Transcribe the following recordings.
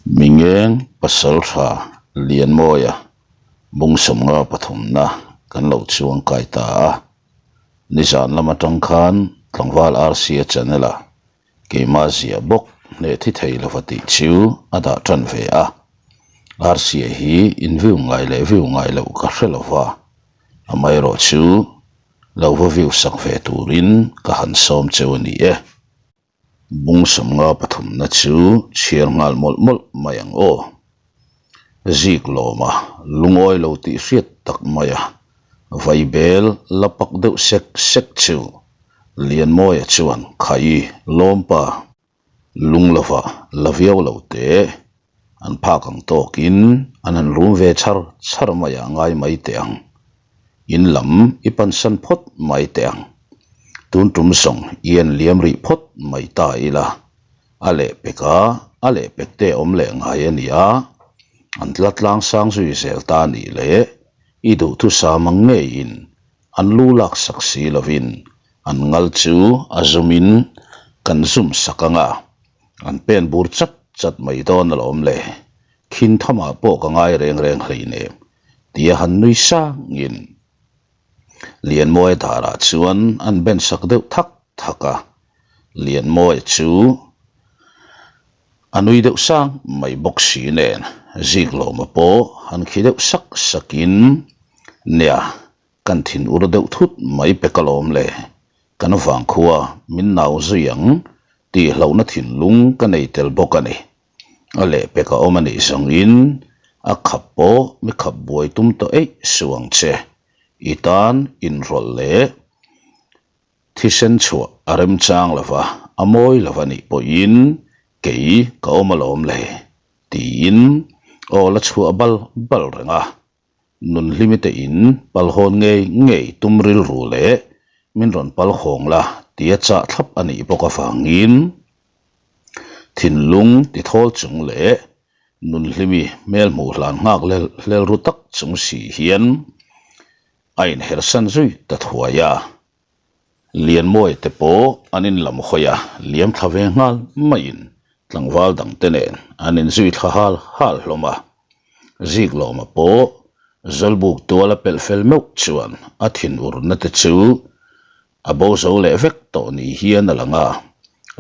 Mingeng Pasaltha Lianmawia Bungsawmnga pathumna kan lo chuang kai ta a. Nizan lam atang khan tlangval RCA channel ah keimah ziah bawk hneh thi thei lova tih chu a dah tan ve a. RCA hi in view ngai leh view ngai loh ka hre lova, amaherawhchu lo va view sak ve turin ka han sawm cheu a ni e. Bung sawmnga pathumna chu chhiar nghal mawlh mawlh mai ang aw. Zik lawma lungawi lo tih hriat tak maia vaibel la pak deuh sek sek chu Lianmawia chuan Khaii lawmpa lung lova la viau lo teh An phak ang tawkin an han rum ve char char mai ah ngai mai teh ang. In lam i pansan phawt mai teh ang. Tun tum zawng i en liam rih phawt mai ta ila. A lehpek a, a lehpek te awm leh ngai a nia. An tla tlang sang zui zel ta nih leh i duhthusam ang ngeiin an lu lak sak si lovin an ngal chu a zumin kan zum sak ang a. An pen bur chat chat mai dawn alawm le, khin thamah pawh ka ngai reng reng hleinem, tia han nui sangin Lianmawia darah chuan an ben sak deuh thak thak a. Lianmawia chu a nui deuh sang mai bawk si nen Ziklawma pawh han khi deuh sak sakin, Nia, Kan thin ur deuh thut mai pek alawm le, kan vangkhua min nau zui ang tih hlauhna thinlung ka nei tel bawk a ni. A lehpek a awm a nih zawngin a khap pawh mi khap buai tum tawh eih suh ang che, i tan inrawlh leh thisen chhuah a remchang lova a mawi lova nih pawhin kei ka awm alawm le tiin aw la chhuah bal bal reng a. Nunhlimi te in pal hawn ngei ngei tum rilru leh min rawn pal hawng la tia chah thlap a nih bawk avangin thinlung ti thawl chung leh Nunhlimi hmel hmuh hlan nghak hlel ru tak chung si hian a inhersan zui ta thuai a. Lianmawia te pawh an inlam hawi a, liam thla ve nghal maiin tlangval dang te nen an inzui thla hal hal hlawm a. Ziklawma pawh Zawlbuk tual a pelh fel meuh chuan a thinurna te chu a bo zo leh vek tawh ni hian a lang a,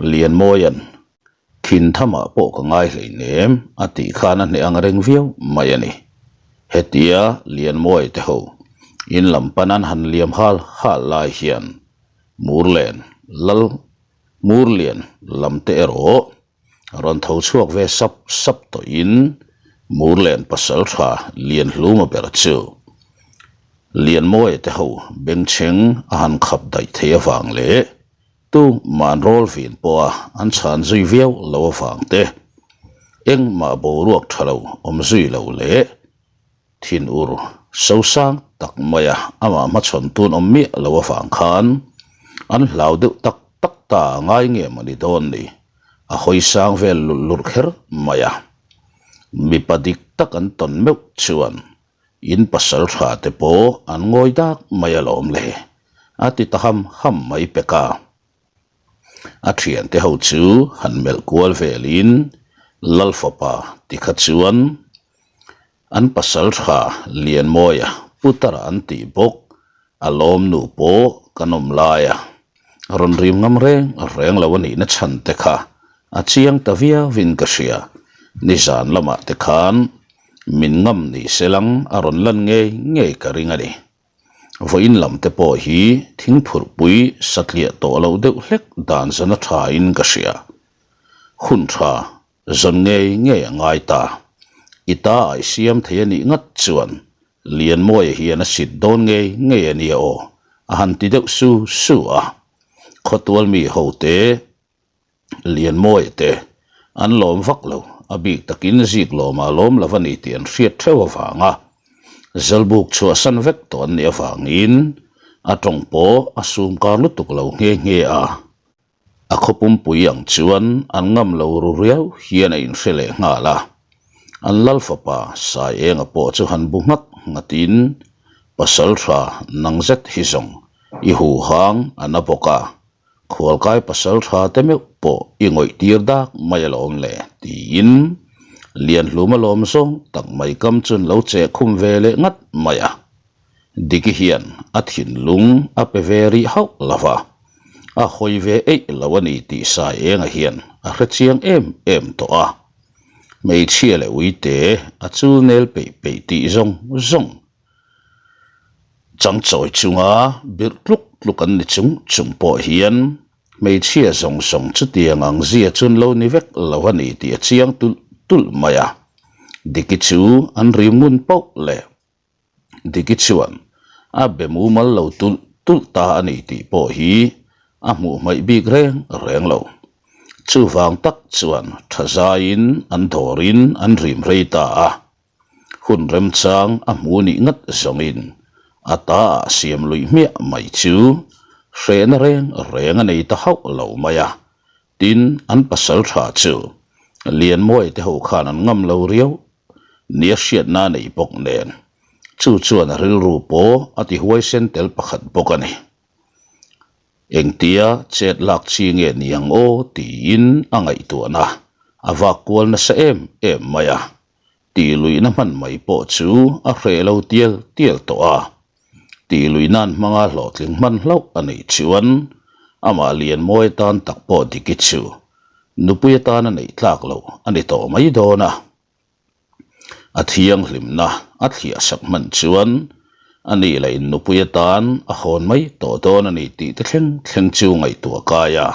Lianmawia'n Thin thamah pawh ka ngai hleinem a tih khan a hneh ang reng viau mai a ni. Hetia Lianmawia te ho in lam pan an han liam hal hal lai hian Murlen Lal Murlian lam te erawh rawn tho chhuak ve sap sap tawhin Murlen pasaltha Lianhluma ber chu Lianmawia te ho bengchheng a han khap daih thei avang leh Tu man rawl vin pawha an chhan zui viau lo avang te, engmah boruak tha lo awm zui lo leh thinur sosang tak maia amah hmachhawn tun awm miah lo avang khan an hlau deuh tak tak ta ngai nge maw ni dawn ni, a hawi sang vel lulh lurh kher mai a. Mipa dik tak an tawn meuh chuan In pasal tha te pawh an ngawi dak mai alawm le, a ti ta ham ham mai pek a. A thiante ho chu han melh kual velin Lalfapa ti kha chuan an pasal tha Lianmawia Putara an tih bawk a lawmnu pawh kan awm lai a, rawn rim ngam reng reng lo a nihna chhan te kha a chiang ta viauin ka hria. Nizan lamah te khan min ngam ni se lang a rawn lan ngei ngei ka ring a ni. Vawiin lam te pawh hi thingphurhpui satliah tawh lo deuh hlek dan zan a thain ka hria. Hun tha Zawn ngei ngei a ngai ta. I ta a i siam thei a nih ngat chuan Lianmawia hian a sit dawn ngei ngei a nia aw, a han ti deuh su su a. Khawtual mi hote Lianmawia te an lawm vak lo, a bik takin zik lawmah lawm lo a ni tih an hriat theuh avanga Zawlbuk chhuahsan vek tawh an nih avangin a tawng pawh a sum kar lutuk lo nghe nghe a. A khaw pumpui ang chuan an ngam lo ru riau hian a inhre leh nghal a. An lal fapa Saienga pawh chu han bu nghat nghatin, Pasal tha nang zet hi zawng i hu hang a na bawk a, khualkai pasal tha te meuh pawh i ngawih tir dak mai alawm le, tiin. Lianhluma lawm zawng tak mai kam chu an lo cheh khum ve leh ngat mai a. Diki hian a thinlung a pe ve rih hauh lo va, a hawi ve eih lo a ni tih Saienga hian a hre chiang em em tawh a. Hmeichhia leh uite a chul nel peih peih tih zawng zawng changchawi chunga birh tluk tluk an ni chung chung pawh hian hmeichhia zawng zawng chutiang ang zia chu an lo ni vek lo a ni tih a chiang tulh tulh mai a. Diki chu an rim ngun pauh leh Diki chuan a be mumal lo tulh tulh ta a ni tih pawh hi a hmuh hmaih bik reng reng lo. Chuvang tak chuan tha zaiin an dawrin an rim rei ta a. Hun remchang a hmu nih ngat zawngin a ta ah siam luih hmiah mai chu hrehna reng reng a nei ta hauh lo mai a. Tin, an pasal tha chu Lianmawia te ho khan an ngam lo riau nia hriatna a nei bawk nen, chu chuan a rilru pawh a ti huaisen tel pakhat bawk a ni. Engtia chet lak chi nge ni ang aw tiin a ngaihtuahna a vak kual nasa em em mai a, tih luihna hman mai pawh chu a hreh lo tial tial tawh a. Tih luihna'n hmanga hlawhtling hman hlauh a nih chuan amah Lianmawi tan tak pawh Diki chu nupui atana neih tlak loh a ni tawh mai dawn a. A thianghlimna a thliah sak hman chuan a nih leh in nupui atan a hawn mai tawh dawn a ni tih te thleng thleng chu ngaihtuah kai a.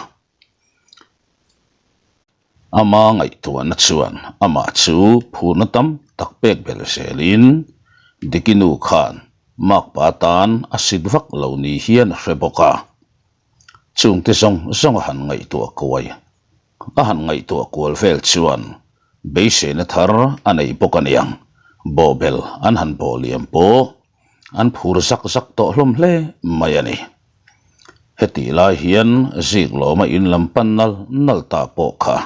Ama ngaihtuahna chuan amah chu phurna tam tak pek belh zelin Diki nu khan makpa tan a sit vak lo ni hian a hre bawk a. Chungte zawng zawng a han ngaihtuah kuai a han ngaihtuah kual vel chuan beiseina thar a nei bawk a niang. Bawhbel an han bawh liam pawh an phur zak zak tawh hlawm hle mai a ni. Hetih lai hian Ziklawma in lam pan nal nal ta pawh kha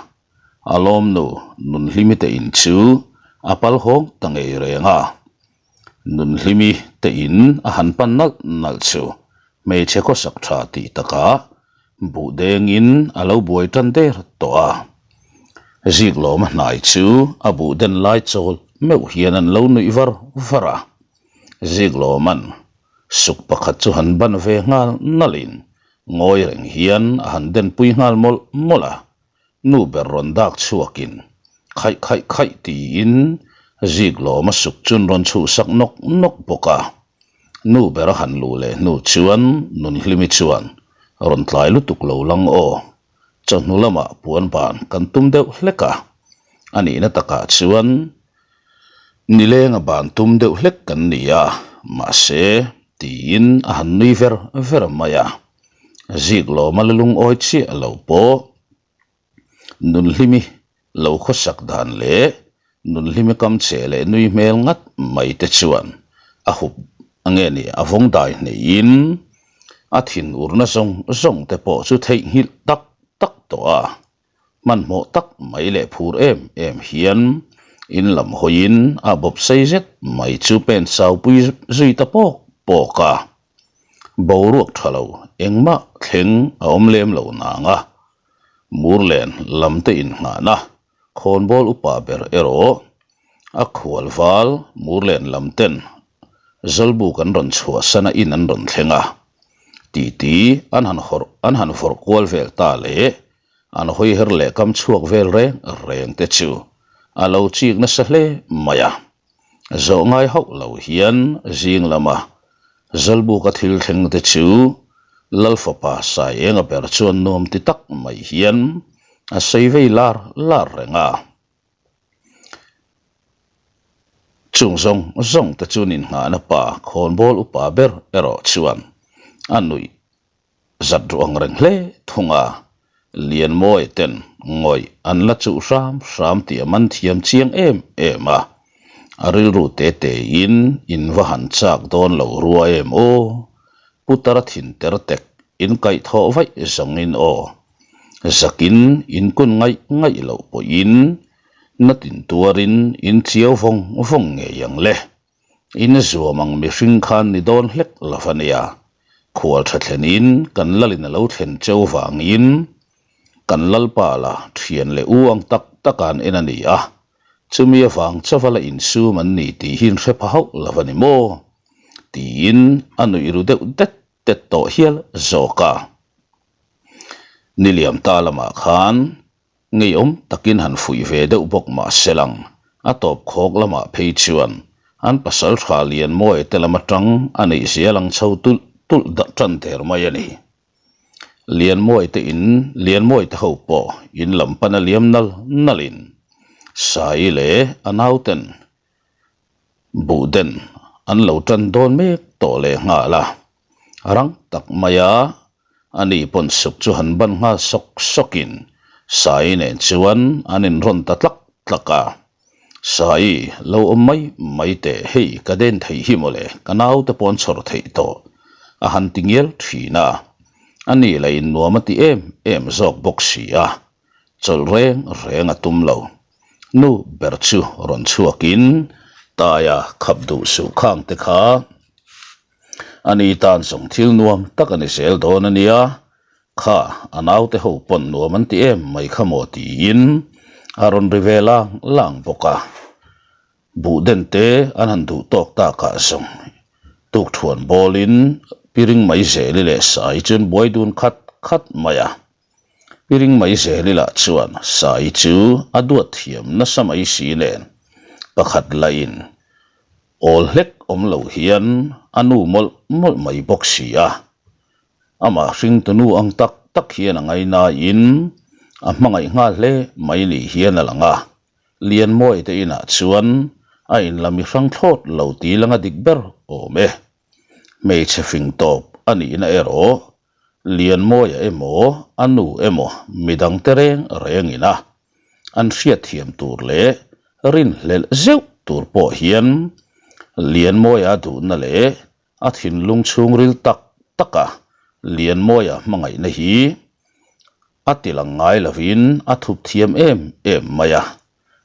a lawmnu Nunhlimi te in chu a pal hawng ta ngei reng a. Nunhlimi te in a han pan nalh nalh chu hmeichhe khawsak tha tih takah buh dengin a lo buai tan der tawh a. Ziklawma hnai chu a buh den lai chawl meuh hian an lo nuih var var a. Ziklawman suk pakhat chu han ban ve nghal nalhin ngawi reng hian a han denpui nghal mawlh mawlh a. Nu ber rawn dak chhuakin khaih khaih khaih tiin Ziklawma suk chun rawn chhuhsak nawk nawk bawk a. Nu ber a han luh leh hnu chuan Nunhlimi chuan rawn tlai lutuk lo lang aw. Chawhnu lamah puan ban kan tum deuh hlek a, a nihna takah chuan Nilenga ban tum deuh hlek kan ni a, mahse tiin a han nui ver ver mai a. Ziklawma la lungawi chiah lo pawh Nunhlimi lo khawsak dan leh Nunhlimi kam che leh nui hmel ngat mai te chuan a hup nge ni a vawng dai hneihin a thin urna zawng zawng te pawh chu theihnghilh tak tak tawh a. Hmanhmawh tak mai leh phur em em hian in lam hawiin a bawp sei zet mai chu pen saupui zui ta pawk pawk a. Boruak tha lo engmah thleng a awm lem lo nang a, Murlen lam te innghahna khawnbawl upa ber erawh a khual val Murlen lam ten Zawlbuk an rawn chhuahsan a in an rawn thleng a, titi an han hawrh an han vawrh kual vel ta leh an hawi her leh kam chhuak vel reng reng te chu a lo chik nasa hle mai a. Zawh ngai hauh lo hian zing lama Zawlbuka thil thleng te chu Lalfapa Saienga ber chuan nuam ti tak mai hian a sawi vei lar lar reng a. Chung zawng zawng te chu ninghahna pa khawnbawl upa ber erawh chuan a nuih zat ruh ang reng hle thung a, Lianmawi ten ngawih an la chuh hram hram tih a man thiam chiang em em a, a rilru te te in in va han chak dawn lo rua em aw, Putara thin ter tek in kaih thawh vaih zawng in aw, zakin in kun ngaih ngaih loh pawhin na tin tuarin in chiau vawng vawng ngei ang le. In zuam ang mihring khan ni dawn hlek lo a nia. Khual tha thlenin kan lalin a lo thlen cheu vangin kan lalpa la thian leh u ang tak tak an en a ni a. Chumi avang chauha la insum an ni tih hi in hre pha hauh lo a ni maw? Tiin a nuih ru deuh det det tawh hial zawk a. Niliam ta lamah khan Ngeiawm takin han fuih ve deuh bawk mah se lang, a tawp khawk lamah phei chuan an pasal tha lian mawi te lam atang a neih zia lang chho tulh tulh dah tan der mai a ni. Lianmawi te in Lianmawi te ho pawh in lam pan a liam nal nal in Saii leh a nauten buhden an lo tan dawn mek tawh leh nghal a. Rang tak maia ani pawn suk chu han ban nghal sawk sawkin Sai nen chuan an inrawn ta tlak tlak a. Sai, lo awm mai mai teh, hei ka den theih hi mawle, ka naute pawh an chhawr theih tawh, a han ti ngial thin a. Ani lah innuam a ti em em zawk bawk si a, chawlh reng reng a tum lo. Nu ber chu rawn chhuakin Taia khap duh suh khang te kha Ani tan zawng thil nuam tak a ni zel dawn a nia, kha a naute ho pawn nuam an ti em mai kha maw tiin a rawn ri ve lang lang bawk a. Buh den te an han duh tawk takah zawng tukthuan bawlin piring mai zeli leh sai chuan buai dun khat khat mai a. Piring mai zeli lah chuan sai chu a duat thiam nasa mai si nen pakhat lahin Awl hlek awm lo hian a nu mawlh mawlh mai bawk si a, amah hringtunu ang tak tak hian a ngainain a hmangaih nghal hle mai ni hian a lang a, Lianmawi te inah chuan a inla mi hrang thlawt lo ti langa dik ber awm e. Hmeichhe fing tawp a nihna erawh Lianmawia emaw a nu emaw midangte reng rengin a an hriatthiam tur leh rinhlelh zeuh tur pawh hian Lianmawia duhna leh a thinlung chhungril tak taka Lianmawia hmangaihna hi a tilang ngai lovin a thup thiam em em mai a,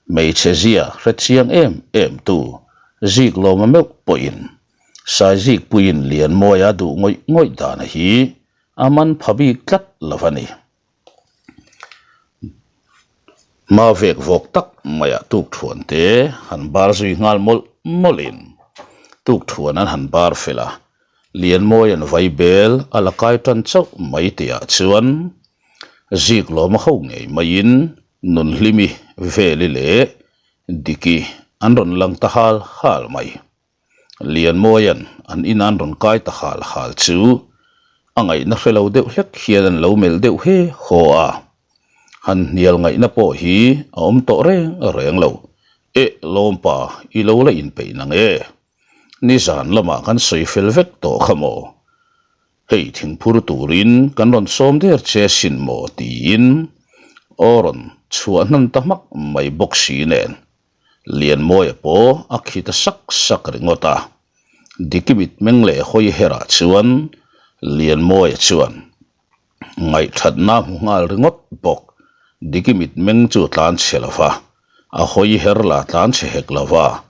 hmeichhe zia hrechiang em em tu Ziklawma meuh pawhin Saizikpuiin Lianmawia duh ngawih ngawih dana hi a man pha bik tlat lo a ni. Hma vek vawk tak maiah tukthuan te han bar zui nghal mawlh mawlhin tukthuan an han bar fel a, Lianmawia'n vaibel a la kai tan chauh mai tihah chuan Ziklawma ho ngei maiin Nunhlimi, Veli leh Diki an rawn lang ta hal hal mai. Lianmawia'n an in an rawn kai ta hal hal chu a ngaihna hre lo deuh hlek hian an lo melh deuh he haw a, han hnial ngaihna pawh hi a awm tawh reng reng lo. Eh lawmpa i lo la inpeih nang e, nizan lamah kan sawi fel vek tawh kha maw? Hei thingphur turin kan rawn sawm der che sin maw tiin aw rawn chhuah hnan ta hmak mai bawk si nen. Lianmawia pawh a khi ta sak sak ringawt a. Diki mitmeng leh hawi herah chuan Lianmawia chuan ngaihthatna a hmu nghal ringawt bawk. Diki mitmeng chu a tlan chhe lo va, a hawi her la tlan chhe hek lo va,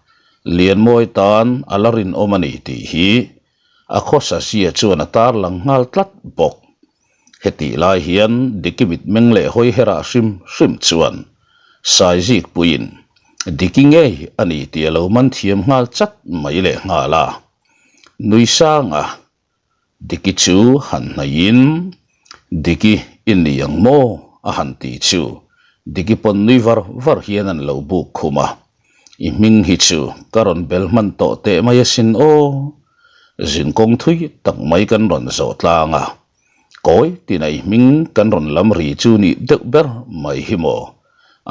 Lianmawi tan a la rinawm a ni tih hi a khawsa zia chuan a tarlang nghal tlat bawk. Hetih lai hian Diki mitmeng leh hawi herah hrim hrim chuan Saizikpuiin Diki ngei a ni tih a lo man thiam nghal chat mai leh nghal a. Nui sanga Diki chu han hnaihin Diki i ni ang maw? a han ti chu Diki pawn nui var var hian an lo buk khum a. I hming hi chu ka rawn bel hman tawh teh mai asin aw. Zinkawng thui tak mai kan rawn zawh tlang a, kawi tina i hming kan rawn lam ri chu nih deuh ber mai hi maw?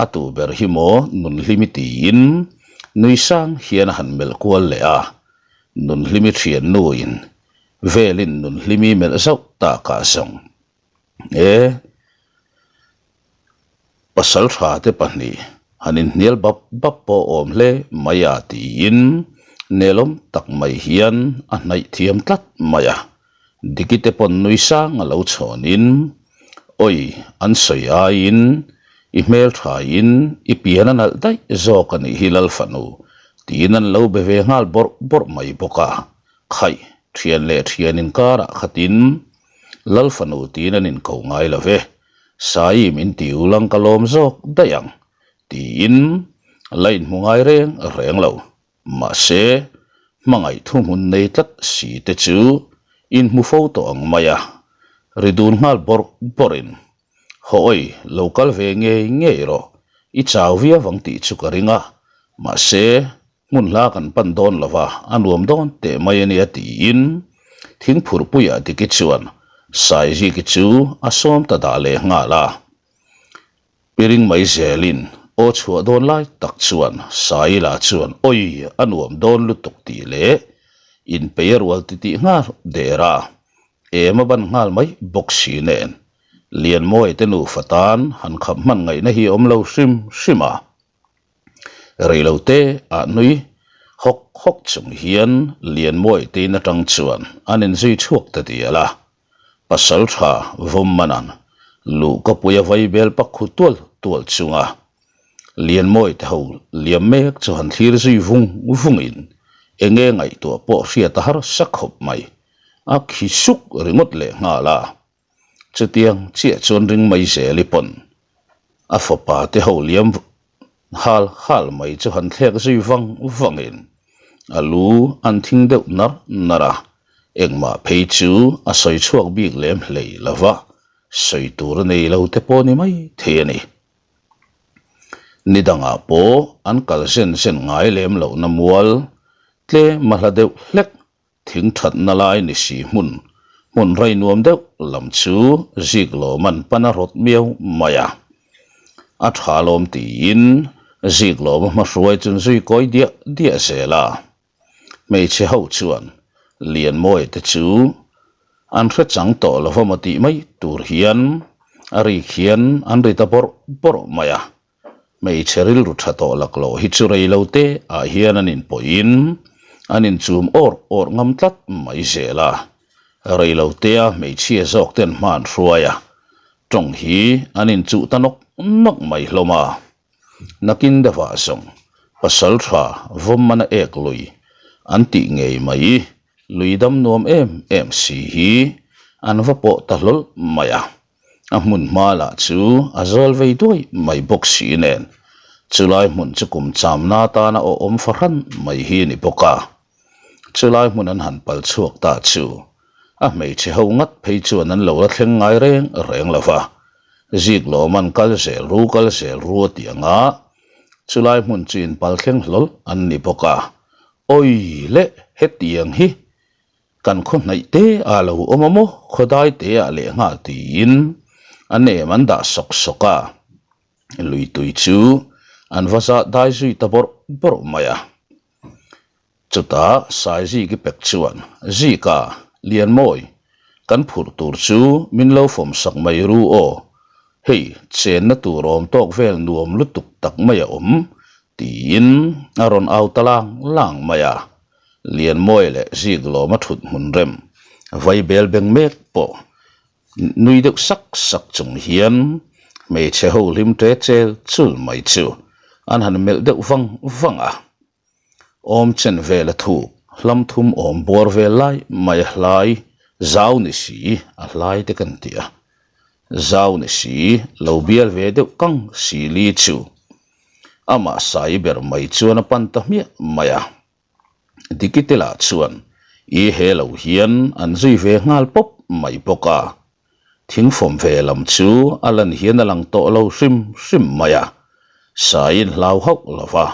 A tu ber hi maw Nunhlimi tiin nui sang hian a han melh kual leh a, Nunhlimi thiannuin velin Nunhlimi melh zauh takah zawng E, pasal tha te pahnih han inhnial bap bap pawh awm hle mai a tiin nelawm tak mai hian a hnaih thiam tlat mai a. Diki te pawn nui sang a lo chhawnin, Awi, an sawi aiin i hmel thain i pian a nalh daih zawk a nih hi Lalfanu tiin an lo be ve nghal bawrh bawrh mai bawk a. Khaih, thian leh thian inkarah khatin Lal fanu tiin an inko ngai lo ve, Saii min ti ulang ka lawm zawk daih ang, tiin La inhmu ngai reng reng lo. Mahse, hmangaih thuhmun nei tlat si te chu inhmu fo tawh ang mai a, ri dun nghal bawrh bawrhin, Haw awi, lo kal ve ngei ngei rawh, i chau viau ang tih chu ka ring a, mahse, hmun hla kan pan dawn lo va, a nuam dawn teh mai a nia tiin thingphurhpuiah Diki chuan Saiziki chu a sawm ta dah leh nghal a. Piring mai zelin aw chhuah dawn lai tak chuan Saila chuan awi a nuam dawn lutuk tih leh inpei a rual titih nghal der a, em a ban nghal mai bawk si nen Lianmawia te nufa tan han khap hman ngaihna hi a awm lo hrim hrim a. Reilote ah nui hawk hawk chung hian Lianmawia te in atang chuan an inzui chhuak ta dial a. Pasal tha Vawmmana'n luhkapuia vaibel pak khu tual tual chunga Lianmawi te ho liam mek chu han thlir zui vung vungin enge ngaihtuah pawh hriat a harsa khawp mai. A khi suk ringawt leh nghal a. Chutiang chiah chuan ring mai zeli pawn a fapa te ho liam hal hal mai chu han thlek zui vang vangin a lu an thing deuh nar nar a, engmah phei chu a sawi chhuak bik lem hlei lo va, sawi tur a nei lo te pawh ni mai thei a ni. Ni dangah pawh an kal zen zen ngai lem lohna mual tlem a hla deuh hlek Thing thatna lai ni si hmun, hmun rei nuam deuh lam chu zik lawm an pan a rawt miau mai a. A tha lawm tiin zik lawm a hmahruai chun zui kawi diah diah zel a. Hmeichhe ho chuan Lianmawi te chu an hre chang tawh lo va maw tih mai tur hian a rik hian an ri ta bawrh bawrh mai a. Hmeichhe rilru tha tawh laklawh hi chu rei lo te ah hian an inpawhin an inchum awr awr ngam tlat mai zel a. Rei lo tea hmeichhia zawk ten hma an hruai a, tawng hi an inchuh ta nawk nawk mai hlawm a. Nakin deuhah zawng pasal tha vawmmana ek lui an tih ngei mai lui dam nuam em em si hi an va pawh ta hlawl mai a. A hmun hma lah chu a zawl vei duai mai bawk si nen, chulai hmun chu kum chamna atana aw awm fahran mai hi a ni bawk a. Chulai hmun an han pal chhuak ta chu a hmeichhe ho ngat phei chuan an lo la thleng ngai reng reng lo va, zik lawm an kal zel ru kal zel ru a tih anga chulai hmun chu inpal thleng hlawl an ni bawk a. Awi leh hetiang hi Kan khaw hnaih te ah lo awm a maw? Khawdai te ah leh nghal tiin a nem an dah sawk sawk a, lui tui chu an va zah dai zui ta bawrh bawrh mai a. Chutah Saiziki pek chuan, Zika, Lianmawi, kan phurh tur chu min lo fawm sak mai ru aw, hei chenna tur awm tawk vel nuam lutuk tak mai a awm, tiin a rawn au ta lang lang mai a. Lianmawi leh Ziklawma thut hmun rem vaibel beng mek pawh nui deuh sak sak chung hian hmeichhe ho hlim ṭe chel chul mai chu an han melh deuh vang vang a. Awm chen vel a thuk hlam thum awm buar vel lai mai a hlai zau ni si a hlai te kan ti a. Zau ni si lo bial ve deuh kang si li chu amah sai ber mai chuan a pan ta hmiah mai a. Dikitela chuan i he lo hian an zui ve nghal pawp mai bawk a, thingfawm ve lam chu a lan hian a lang tawh lo hrim hrim mai a, Saiin hlau hauh lo va,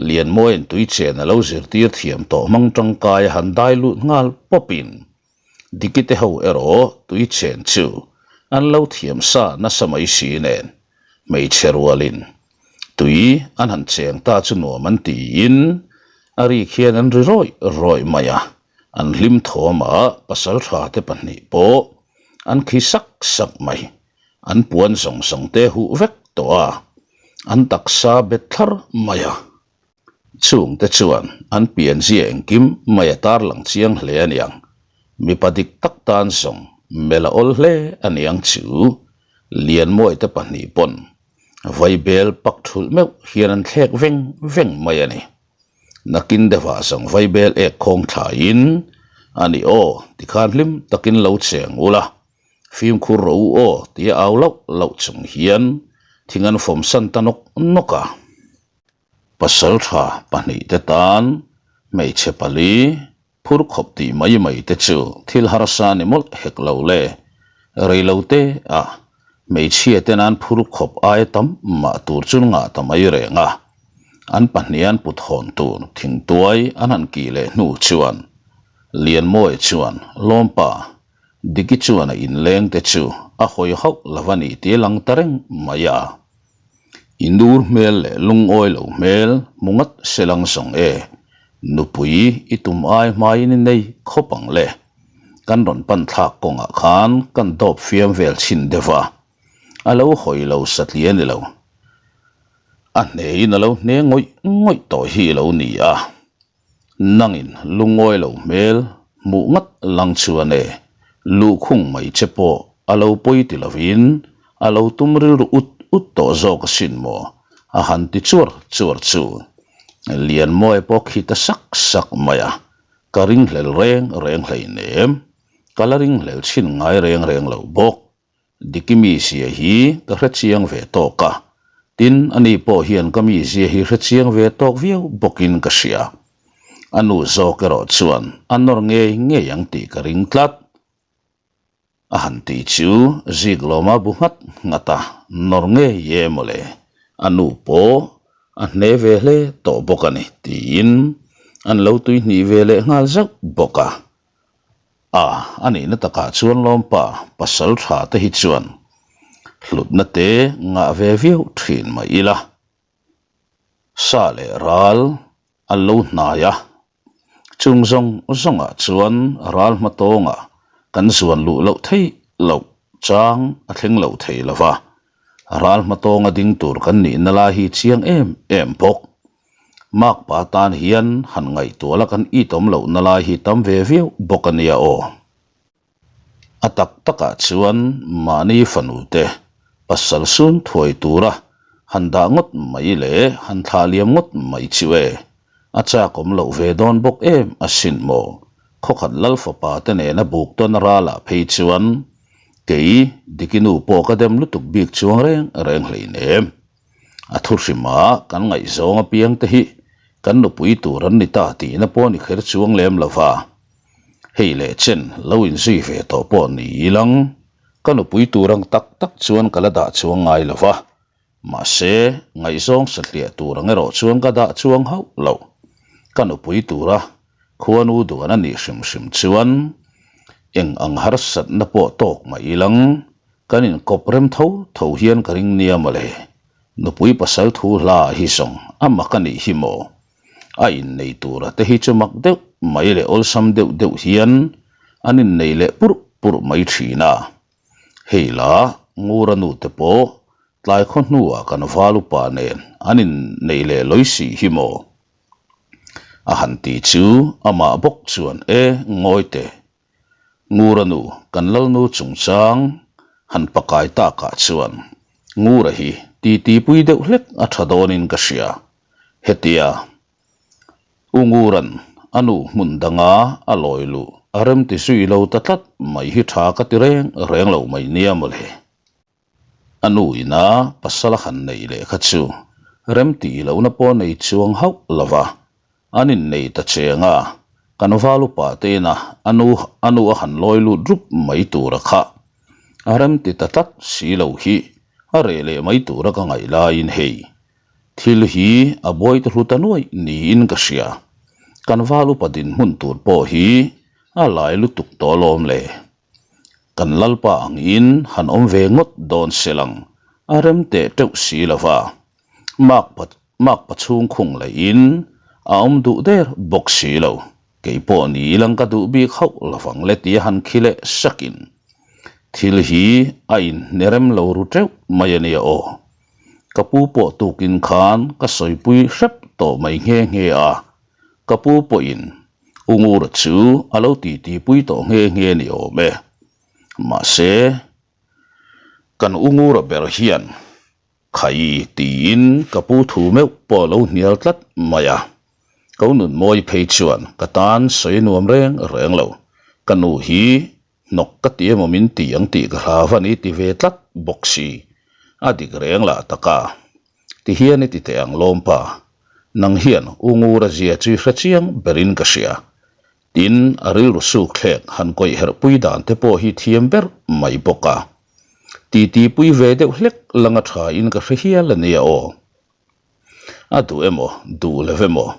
Lianmawiin tuichen a lo zirtir thiam tawh hmang tangkai a han dai lut nghal pawpin Dikite ho erawh tui chen chu an lo thiam sa nasa mai si nen hmeichhe rualin tui an han cheng ta chu nuam an tiin a rik hian an ri rawih rawih mai a, an hlim thawmah pasaltha te pahnih pawh an khi sak sak mai, an puan zawng zawng te huh vek tawh a, an taksa bet thlar mai a. Chungte chuan an pianzia engkim mai a tarlang chiang hle a niang. Mipa dik tak tan zawng mel a awl hle a niang chu. Lianmawite pahnih pawn vaibel pak thulh meuh hian an thlek veng veng mai a ni. Nakin deuhah zawng vaibel ek khawng thlaiin a ni aw tikhan hlim takin lo cheng ula, fimkhur rawh u aw tia au lauh lauh chung hian thing an fawmsan ta nawk nawk a. Pasaltha pahnihte tan hmeichhe pali phur khawp tih mai mai te chu thil harsa ni mawlh hek lo le. Rei lo te a hmeichhia ten an phur khawp aia tam mah tur chu ngah ta mai reng a. An pahnih an put hawn tur thingtuai an han kih leh hnu chuan Lianmawia chuan Lawmpa Diki chuan a inleng te chu a hawi hauh lo a ni tih a lang ta reng mai a. I nur hmel leh lungawi lo hmel hmu ngat se lang zawng e, nupui i tum ai hmaiin i nei khawp ang le. Kan rawn pan thlak kawngah khan kan dawp fiam vel chhin deuh a, a lo hawi lo satliah a ni lo. A hneiin a lo hne ngawih ngawih tawh hi i lo ni a. Nangin lungawi lo hmel hmuh ngat lang chuan e, luhkhung mai che pawh a lo pawi ti lovin a lo tum rilru ut ut tawh zawk asin maw? a han ti chuar chuar chu. Lianmawia pawh khi ta sak sak mai a, ka ringhlel reng reng hleinem, ka la ringhlel chhin ngai reng reng lo bawk. Diki mizia hi ka hre chiang ve tawk a, tin ani pawh hian ka mizia hi hre chiang ve tawk viau bawkin ka hria. A nu zawk erawh chuan a nawr ngei ngei ang tih ka ring tlat. A han ti chu Ziklawma bu nghat nghat a, nawr ngei e mawle, a nu pawh a hne ve hle tawh bawk a ni tiin an lo tuihnih ve leh nghal zauh bawk a. A, a nihna takah chuan lawmpa pasal tha te hi chuan hlutna te ngah ve viau thin mai ila. Sa leh ral an lo hnai a, chung zawng zawngah chuan ral hma tawngah kan zuan luh loh theih loh chang a thleng lo thei lo va, ral hma tawnga ding tur kan nihna lai hi chiang em em bawk. Makpa tan hian han ngaihtuah la kan it awm lohna lai hi tam ve viau bawk a nia aw. A tak takah chuan mahni fanu te pasal sun thuai tura han dah ngawt mai leh han thlah liam ngawt mai chu e, a chak awm loh ve dawn bawk em asin maw? Khawkhat lal fapa te nena buk tawn ralah phei chuan kei Dikinu pawh ka dem lutuk bik chuang reng reng hleinem. A thu hrima kan ngaihzawng apiang te hi kan nupui tur an ni ta tihna pawh ni kher chuang lem lo va. Hei leh chen lo inzui ve tawh pawh ni ilang, ka nupui tur ang tak tak chuan ka la dah chuang ngai lo va. Mahse, ngaihzawng satliah tur ang erawh chuan ka dah chuang hauh lo. Ka nupui tura khuanu duan a nih hrim hrim chuan eng ang harsatna pawh tawk mah ilang, Kan inkawp rem tho tho hian ka ring nia mawle. Nupui pasal thu hla hi zawng a mak a nih hi maw? A innei tura te hi chu mak deuh mai leh awlsam deuh deuh hian an innei leh purh purh mai thin a. Hei la, Ngura nu te pawh tlai khaw hnuah kan val upa nen an innei leh lawi si hi maw? A han ti chu amah bawk chuan e ngawi teh. Ngura nu, kan Lalnu chungchang han pakai takah chuan Ngura hi titi pui deuh hlek a tha dawnin ka hria. Hetia U Ngura'n a nu hmun danga a lawi luh a remti zui lo ta tlat mai hi tha ka ti reng reng lo mai nia mawle. A nu ina pasal a han neih leh kha chu rem tih lohna pawh nei chuang hauh lo va, an innei ta cheng a, kan val upa te ina a nu a nu a han lawi lut rup mai tura kha a rem ti ta tlat si lo hi a reh leh mai tura ka ngaih laiin hei thil hi a buai ta hlu ta nuai niin ka hria, kan val upa dinhmun tur pawh hi a lai lutuk tawh alawm le. Kan Lalpa angin han awm ve ngawt dawn se lang, a rem teh teuh si lo va. Makpa makpa chhung khung laiin a awm duh der bawk si lo. Kei pawh ni ilang ka duh bik hauh lo vang le tia han khi leh sakin thil hi a inhne rem lo ru teuh mai a nia aw. Ka pu pawh tukin khan ka sawipui hrep tawh mai nghe nghe a, ka pu pawhin U Ngura chu a lo titi pui tawh nghe nghe ni awm e. Mahse, kan U Ngura ber hian Khai tiin ka pu thu meuh pawh a lo hnial tlat mai a. Ko Nunmawi phei chuan ka tan sawi nuam reng reng lo. Ka nu hi hnawk ka ti emaw min ti ang tih ka hlau a ni ti ve tlat bawk si. A dik reng lah taka. Ti hian i ti teh ang lawmpa. Nang hian U Ngura zia chu i hre chiang berin ka hria. Tin, a rilru suk thlek han kawih herh pui dan te pawh hi thiam ber mai bawk a. Titi pui ve deuh hlek langa tha in ka hre hial a nia aw. A duh emaw, duh lo emaw,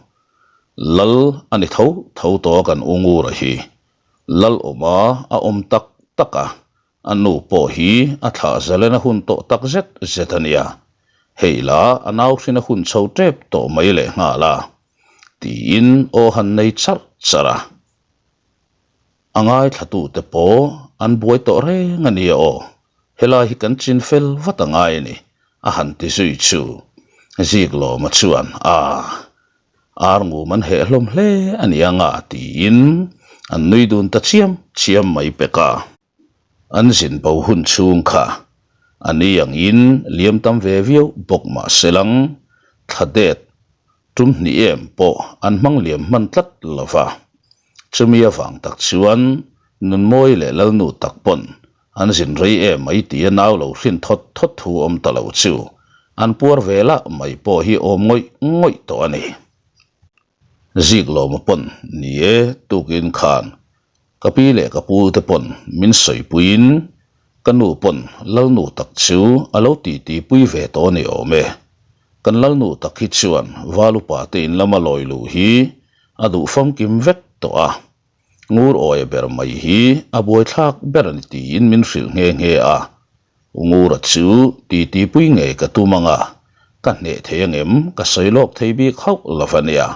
Lal a ni tho tho tawh a kan U Ngura hi. Lal awma a awm tak tak a, a nu pawh hi a thlah zalen a hun tawh tak zet zet a nia. Hei la a nau hrin a hun chho tep tawh mai lehnghal a, tiin aw han nei charh charh a. A ngaithlatute pawh an buai tawh reng a nia aw, helai hi kan chin fel vat a ngai a ni, a han ti zui chu. Ziklawma chuan, Aa, ar ngum an heh hlawm hle a nia nga, tiin an nui dun ta chiam chiam mai pek a. An zin bo hun chhung kha a ni angin liam tam ve viau bawk mah se lang, thla det tum hnih em pawh an hmang liam hman tlat lo va. Chumi avang tak chuan Nunmawi leh Lalnu tak pawn an zin rei em mai tia nau lo hrin thawt thawt thu awm ta lo chu an puar ve lah mai pawh hi awm ngawih ngawih tawh a ni. Ziklawma pawn ni e tukin khan ka pi leh ka pu te pawn min sawipuiin ka nu pawn Lalnu tak chu a lo titi pui ve tawh a ni awm e. Kan Lalnu tak hi chuan Valupa te in lama lawi luh hi a duh famkim vek tawh a, Ngur awia ber mai hi a buaithlak ber a ni tiin min hrilh nghe nghe a. Ngura chu titi pui ngei ka tum ang a, ka hneh thei angem ka sawi lawk thei bik hauh lo va nia.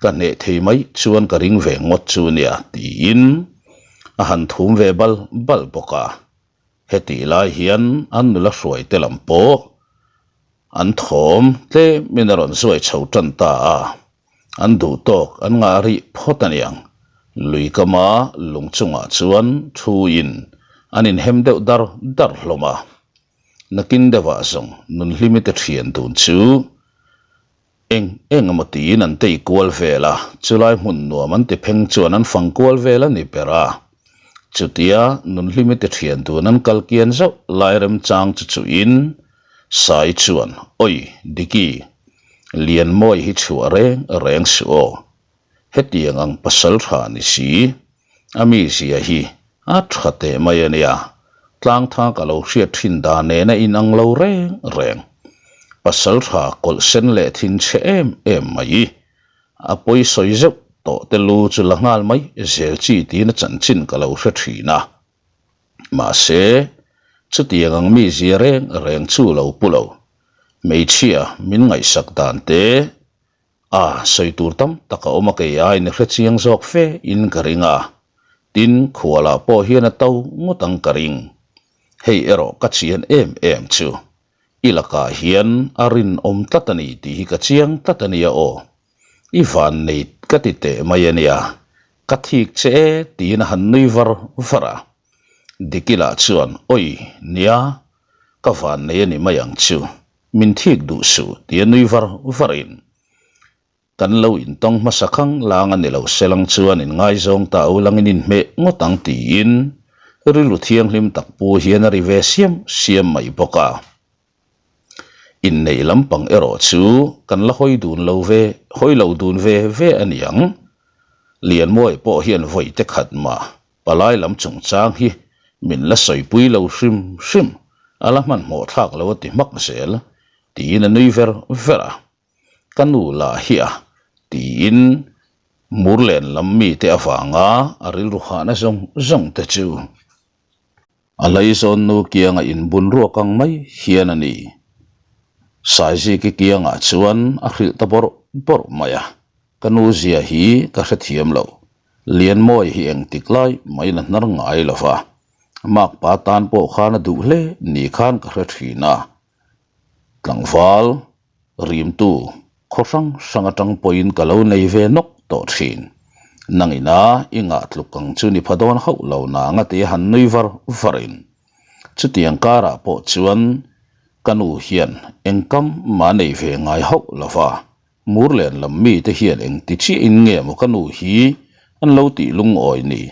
Ka hneh thei mai chuan ka ring ve ngawt chu nia tiin a han thum ve bal bal bawk a. Hetih lai hian an nula hruai te lam pawh an thawm tlemin a rawn zuai chho tan ta a. An duh tawk an ngah rih phawt a niang. Lui kama lung chungah chuan thuin an inhem deuh dar dar hlawm a. Nakin deuhah zawng Nunhlimi te thian dun chu eng eng emaw tiin an tei kual vel a, chulai hmun nuam an ti pheng chuan an fang kual vel a ni ber a. Chutia Nunhlimi te thian dun an kal kian zauh lai remchang chu chuhin Sai chuan, Oi, Diki, Lianmawi hi chhuah reng reng suh aw. Hetiang ang pasal tha ni si, a mizia hi a tha teh mai a nia, tlangtha ka lo hriat thin dan nen a inang lo reng reng. Pasal tha kawlh sen leh thin chhe em em mai. A pawi sawi zeuh tawh te lu chu la nghal mai zel chi tiin a chanchin ka lo hre thin a. Mahse, chutiang ang mi zia reng reng chu lo pu lo. Hmeichhia min ngaihsak dan te, a sawi tur tam tak a awm a kei aiin i hre chiang zawk fe in ka ring a. Tin, khualah pawh hian a to ngawt ang ka ring. Hei erawh ka chian em em chu. I lakah hian a rinawm tlat a ni tih hi ka chiang tlat a nia aw. I van nei ka ti teh mai a nia, ka thik che e tiin a han nui var var a. Dikila chuan, Oi, nia, ka van nei a ni mai ang chu, min thik duh suh tia nui var varin, Kan lo intawng hmasa khang lang a ni lo selang chuan inngaizawng ta u langin inhmeh ngawt ang tiin rilru thianghlim tak pu hian a ri ve siam siam mai bawk a. Inneih lampang erawh chu kan la hawi dun lo ve, hawi lo dun ve ve a ni ang. Lianmawi pawh hian vawi te khat mah palai lam chungchang hi min la sawipui lo hrim hrim, a la hmanhmawh thlak lo a ti hmak zel, tiin a nui ver ver a. Ka nu lah hi a, tiin Murlen lam mite avanga a rilru hahna zawng zawng te chu. A laizawn nu kianga inbun ruak ang mai hian a ni. Saiziki kiangah chuan a hrilh ta bawrh bawrh mai a, ka nu zia hi ka hrethiam lo. Lianmawi hi engtik lai maiin a hnar ngai lo va, makpa tan pawh khan a duh hle ni khan ka hre thin a. Tlangval rimtu khaw hrang hrang atang pawhin ka lo nei ve nawk tawh thin. Nangina i ngah tluk ang chu ni pha dawn hauh lo nang a ti a han nui var varin. Chutiang karah pawh chuan ka nu hian engkam mah nei ve ngai hauh lo va, Murlen lam mite hian engti chiahin nge maw ka nu hi an lo tih lungawi ni,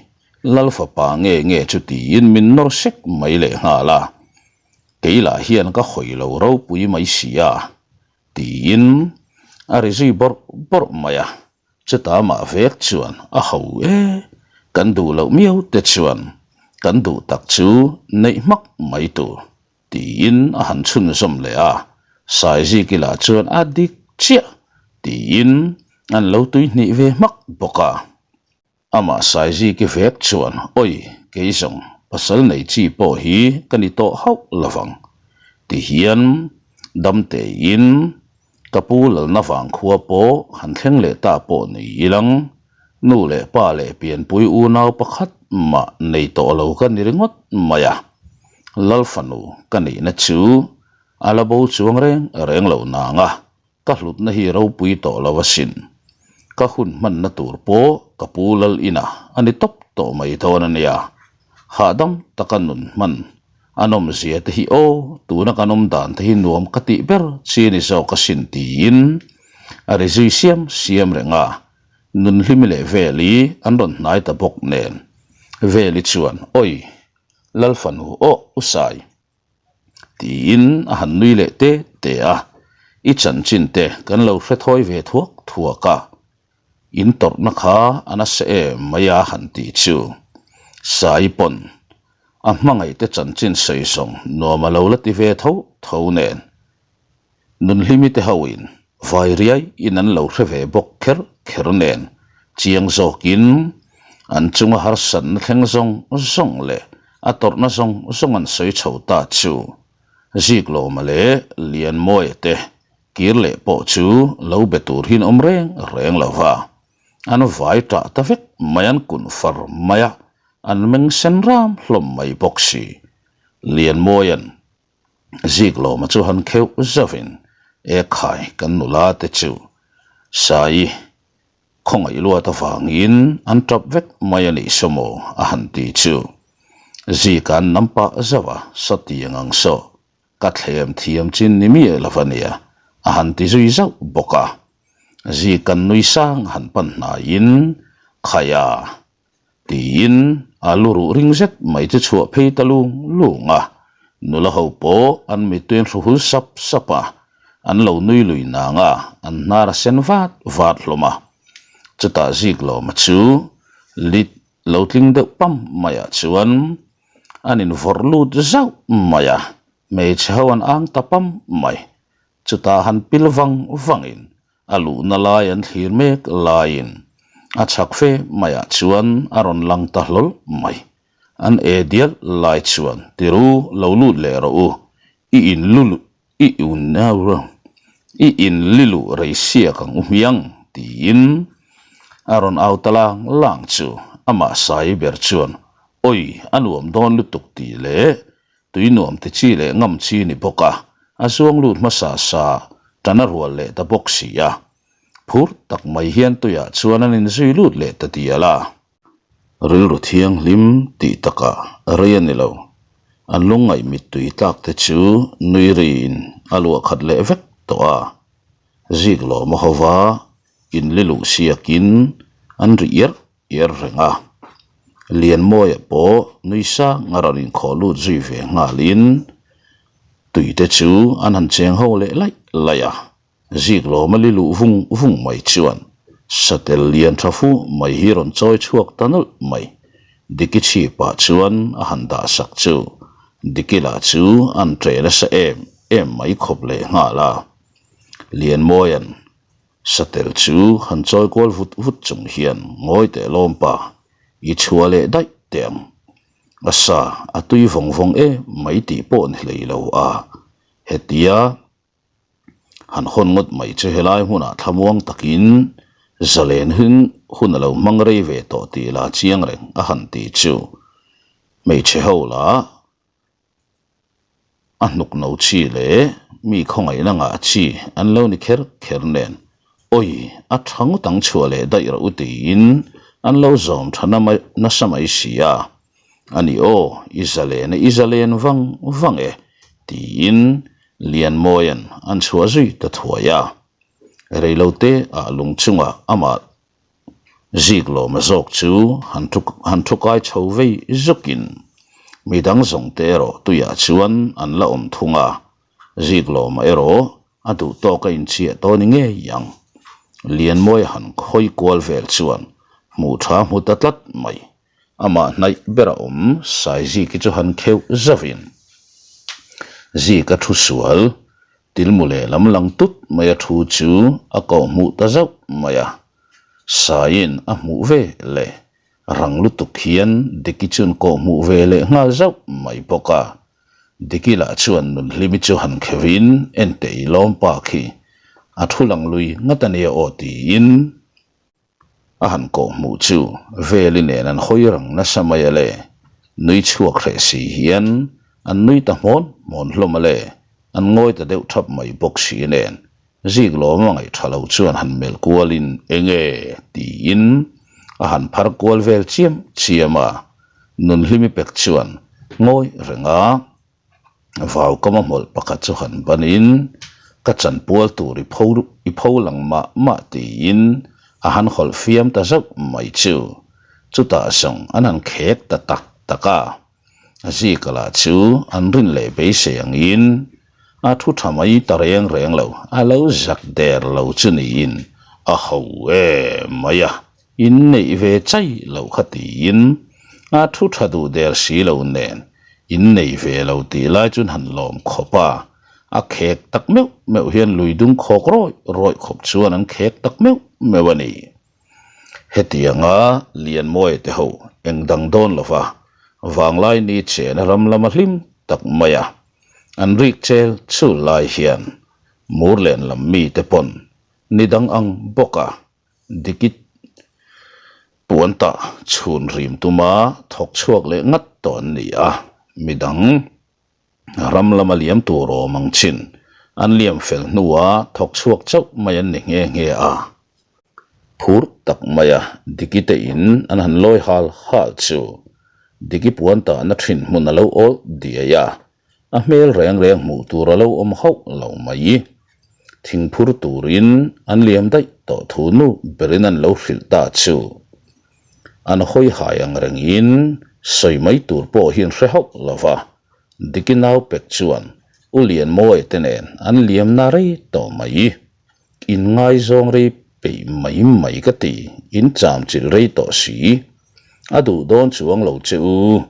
Lal fapa nge nge chu tiin min nawr sek mai lehnghal a. Kei lah hian ka hawi lo ropui mai si a, tiin. A ri zui bawrh bawrh mai a, chutah amah vek chuan a ho e, kan duh loh miau te chuan kan duh tak chu neih hmak mai tur tiin a han chhunzawm leh a, Saiziki lah chuan a dik chiah tiin an lo tuihnih ve hmak bawk a. Amah Saiziki vek chuan, Awi, kei zawng, pasal nei chi pawh hi ka ni tawh hauh lo vang, ti hian damteiin ka pu lalna vang khua pawh han thleng leh ta pawh ni ilang, nu leh pa leh pianpui unau pakhat mah nei tawh lo ka ni ringawt mai a, Lal fanu ka nihna chu a la bo chuang reng reng lo nang a. Ka hlutna hi ropui tawh lo asin. Ka hun hmanna tur pawh ka pu lal inah a ni tawp tawh mai dawn a nia. Hahdam taka nun hman a nawmzia te hi aw, tuna kan awm dan te hi nuam ka tih ber chi a ni zawk asin tiin a ri zui siam siam reng a. Nunhlimi leh Veli an rawn hnai ta bawk nen. Veli chuan, Awi, Lalfanu aw, U Sai. Tiin a han nui leh te te a, I chanchin te kan lo hre thawi ve thuak thuak a, in tawrhna kha a nasa em mai a han tih chu. Sai pawn a hmangaihte chanchin sawi zawng nuam a lo la ti ve tho tho nen. Nunhlimi te hoin vai riai in an lo hre ve bawk kher kher nen chiang zawkin an chunga harsatna thleng zawng zawng leh a tawrhna zawng zawng an sawi chho ta chu Ziklawma leh Lianmawia te kir leh pawh chu lo be tur hin awm reng reng lo va, an vai tah ta vek mai an kun far mai a, an meng sen ram hlawm mai bawk si. Lianmawia'n Ziklawma chu han kheuh zauhin, E khai, kan nula te chu Saii khawngaih luat avangin an tap vek mai a nih saw maw? a han ti chu. Zika an nam pah zauh a, Sawtiang ang saw, ka thlem thiam chin ni miah lo va nia, a han ti zui zauh bawk a. Zika'n nui sang han pan hnaiin, Khaia, Tiin a lu ruh ring zet mai chu chhuah phei ta lung lung a, nula ho pawh an mittui an hru hul sap sap a, an lo nui lui nang a, an hnar a sen vat vat hlawm a. Chutah Ziklawma chu lit lo tling deuh pam maiah chuan an invawrh lut zauh mai a, hmeichhe ho an ang ta pam mai. Chutah han pil vang vangin A luhna lai an thlir mek laiin a chhak fe maiah chuan a rawn lang ta hlawl mai. An e dial lai chuan tiru lo lut leh rawh u, i in i i in liluh rei siak ang u hmiang tiin a rawn au ta lang lang chu amah Sai ber chuan awi a nuam dawn lutuk tih leh Tui nuam ti chi leh ngam chi ni bawk a, a zuang lut hmasa sa tan a rual leh ta bawk si a. Phur tak mai hian tuiah chuan an inzui lut leh ta dial a. Rilru thianghlim tih takah rei a ni lo, an lungngaih mittui tlak te chu nui riin a luah khat leh vek tawh a. Zik lawm a hova inliluh siakin an ri iarh iar reng a. Lianmawia pawh nui sang a rawn inkhawh lut zui ve nghalin tui te chu an han cheng ho leh laih laih a, Ziklawma li luh vung vung mai chuan satel lian tha fu mai hi rawn chawi chhuak ta nawlh mai. Diki chhipah chuan a han dah sak chu Diki lah chu an ṭe nasa em em mai khawp leh nghal a. Lianmawia'n Satel chu han chawi kual vut vut chung hian ngawi teh lawm pa, i chhuah leh daih teh ang. A sa a tui vawng vawng em mai tih pawh ni hlei lo a, hetia han hawn ngawt mai chu helai hmunah thlamuang takin zalen hun hun a lo hmang rei ve tawh tih la chiang reng a han ti chu hmeichhe ho lah A hnuk no chi leh mi khawngaihna ngah chi an lo ni kher kher nen, Awi, a tha ngawt ang chhuah leh daih rawh u tiin an lo zawm tha na mai nasa mai si a. Ani aw, i zalen e, i zalen vang vang e, tiin Lianmawia'n an chhuah zui ta thuai a. Reilote ah lung chungah amah Ziklawma zawk chu han thu han thu kai chho vei zukin midang zawng te erawh tuiah chuan an la awm thung a, Ziklawma erawh a duh tawk a inchhiah tawh ni ngei ang. Lianmawia han khawi kual vel chuan hmuh tha hmu ta tlat mai. Amah hnaih bera awm Saiziki chu han kheuh zauhin Zika thu sual tilmu lehlam lang tut maia thu chu a koh hmuh ta zauh mai a. Saiin a hmuh ve leh rang lutuk hian Diki chuan koh hmuh ve leh nghal zauh mai bawk a. Diki lah chuan Nunhlimi chu han kheuhin Enteh i lawm pa khi a thu lang lui ngat a nia aw tiin A han kawh hmuh chu Veli nen an hawi rang nasa mai a le. Nui chhuak hreh si hian an nui ta hmawn hmawn hlawm a le. An ngawi ta deuh thap mai bawk si nen zik lawm a ngaih tha lo chuan han melh kualin enge tiin a han phar kual vel chiam chiam a. Nunhlimi pek chuan ngawi reng a. Vaukama hmawlh pakhat chu han banin ka chanpual tur i pho i pho lang mah mah tiin a han hawlh fiam ta zauh mai chu. Chutah zawng an han khek ta tak tak a. Zika lah chu an rin leh beisei angin a thu tha mai ta reng reng lo, a lo zak der lo chu niin a ho em mai a. In neih ve chai loh kha tiin a thu tha duh der si lo nen in nei ve lo tih lai chuan han lawm khawp a, a khek tak meuh meuh hian lui dung khawk rawih rawih khawp chuan an khek tak meuh meuh a ni. Hetianga Lianmawia te ho eng dang dawn lova vanglai ni chena ram lama hlim tak mai a an rik chel chul lai hian Murlen lam mite pawn ni dang ang bawk a Dikit puan tah chhun rim tuma thawk chhuak leh ngat tawh an ni a, midang ram lama liam tur awm ang chin an liam fel hnua thawk chhuak chauh mai an ni nghe nghe a. Phur tak maia Dikite in an han lawi hal hal chu Diki puan tahna thin hmun a lo awl diai a, A hmel reng reng hmuh tur a lo awm hauh lo mai. Thingphur turin an liam daih tawh thu nu berin an lo hrilh ta chu. An hawi hai ang rengin sawi mai tur pawh hi an hre hauh lo va, Diki nau pek chuan U Lianmawia te nen an liamna rei tawh mai. In ngaizawng rei peih mai mai ka ti, in cham chilh rei tawh si. A duh dawn chuang lo che u,